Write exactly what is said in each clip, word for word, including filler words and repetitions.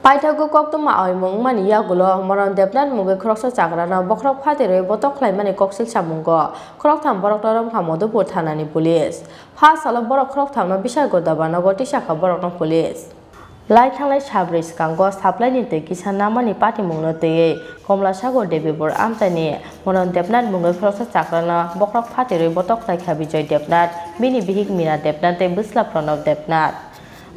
Paithago koktwma oimung wngmani yagulo Moron Debnath mungwi khoroksa chakrano bokhorok phatirwi botok khlaimani koksil samungo khoroktham borokno romkha Madhupur thanani police. Pha salo borok khorokthamno Bisai Godabanogo tisakha borokno police. Lai thanglai sabrwi swkango supply ni twi kisa namani patimungno twiwi Komlasagar Debibor amchaini Moron Debnath mungwi khoroksa chakrano bokhorok phatirwi botok khlaikha Bijoy Debnath, bini bihik Mira Debnath tei bwsla Pranab Debnath.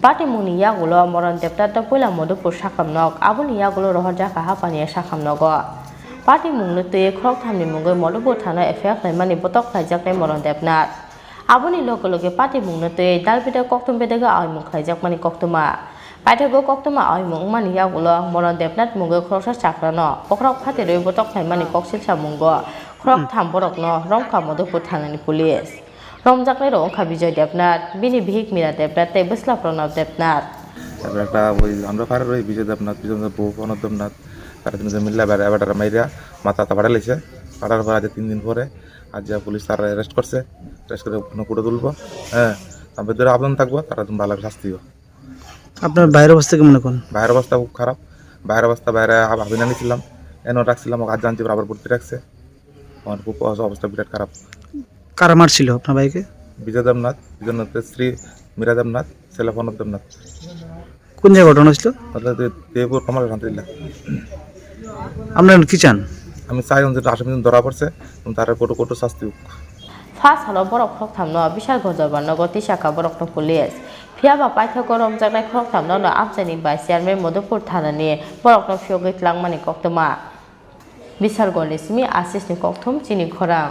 Patimungni yagulo Moron Debnathno puila Madhupur sakhamnok, aboni yagulo rohorjakha Hapania sakhamnogo. Patimungno twiwi khorokthamni mungwi Madhupur thana F I R khlaimani botok khlaijaknai Moron Debnath. Aboni loge loge patimungno twiwi dal bedek koktwma bedego oimung khlaijakmani koktwma. Paithago koktwma oimung wngmani yagulo Moron Debnath mungwi khoroksa chakrano bokhorok phatirwi botok khlaimani koksil samungo khoroktham borokno romkha Madhupur thanani police. Romjaknairok wngkha Bijoy Debnath, bini bihik Mira Debnath tei bwsla Pranab Debnath. তারপরে একটা ওই আমরা পাড়ার ওই বিজয় দেবনাথ, বিজয় দেবনাথ, বউ প্রণব দেবনাথ, তারা তিনজন মিল্লা বেড়া বেটারা মাইরা মাথা তা ফাটাই লাইছে। ফাটার পর আজ তিন দিন পরে আজ যা পুলিশ তারা অ্যারেস্ট করছে, অ্যারেস্ট করে কোনো কোর্টে তুলবো। হ্যাঁ, তাদের আবেদন থাকবো, তারা তুমি ভালো শাস্তি দিও। আপনার ভাইয়ের অবস্থা কেমন এখন? ভাইয়ের অবস্থা খুব খারাপ। ভাইয়ের অবস্থা, ভাইয়ের আব-, হাবিনা নিয়েছিলাম, এনে রাখছিলাম, ওকে আজ জানছি আবার ভর্তি রাখছে। আমার খুব অবস্থা, অবস্থা বিরাট খারাপ। কারা মারছিল আপনার ভাইকে? বিজয় দেবনাথ, বিজয় দেবনাথের স্ত্রী মীরা দেবনাথ, ছেলে প্রণব দেবনাথ। কোন জায়গায় ঘটনা হয়েছিল? ঘটনা দে-, দেবপুর কমলা শান্তিলা। আপনারা কি চান? আমি চাই, যেটা আসামি ধরা পড়ছে এবং তারা কঠোর কঠোর শাস্তি হোক। Pha salo borok khoroktham no Bisai Godabanogo tisakha borokno police. Phiya ba paithago romjaknai khoroktham no amchaini vice chairman Madhupur thanani borokno phiyogwi tlangmani koktwma. Bisargolni simi Asisni kokthum chini khorang.